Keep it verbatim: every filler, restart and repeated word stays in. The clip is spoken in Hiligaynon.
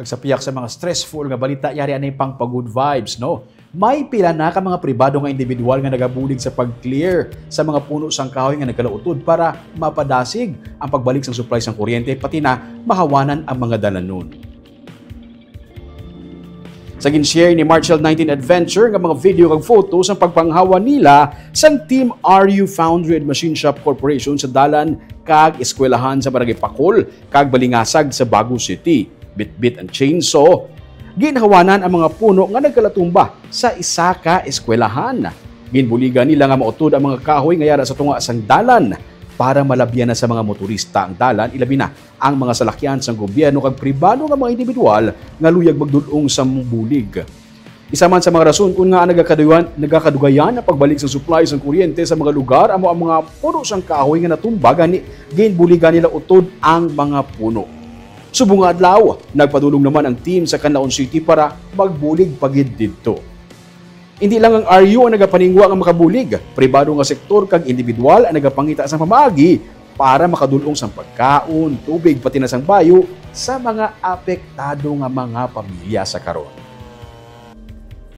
Kag sa pihak sa mga stressful nga balita, yari anay pang pa-good vibes, no? May pila na ka mga pribado nga individual nga nagabulig sa pag-clear sa mga puno sang kahoy nga nagkalautod para mapadasig ang pagbalik sang supply sang kuryente, pati na mahawanan ang mga dalanon. Sa gin-share ni Marshall nineteen Adventure nga mga video kag photo sang pagpanghawa nila sang Team R U Foundry and Machine Shop Corporation sa dalan kag eskwelahan sa Barangay Pakol kag Balingasag sa Bago City. Bitbit ang chainsaw. Ginhawanan ang mga puno nga nagkalatumba sa isa ka eskwelahan. Ginbuligan nila nga mautod ang mga kahoy nga yara sa tunga sang dalan para malabyan na sa mga motorista ang dalan, ilabi na ang mga salakyan sang gobyerno kag pribado nga mga individual nga luyag magdul-ong sa bulig. Isa man sa mga rason kon ngaa nagakaduyan-, nagakadugayan ang pagbalik sa supply sang kuryente sa mga lugar amo ang mga puno sang kahoy nga natumba, gani ginbuligan nila utod ang mga puno. Subong nga adlaw, nagpadulong naman ang team sa Canlaon City para magbulig pa gid didto. Indi lang ang R U ang nagapaningwa nga makabulig, pribado nga sektor kag individual ang nagapangita sang pamaagi para makadul-ong sang pagkaon, tubig, pati na sang bayo sa mga apektado nga mga pamilya sa karon.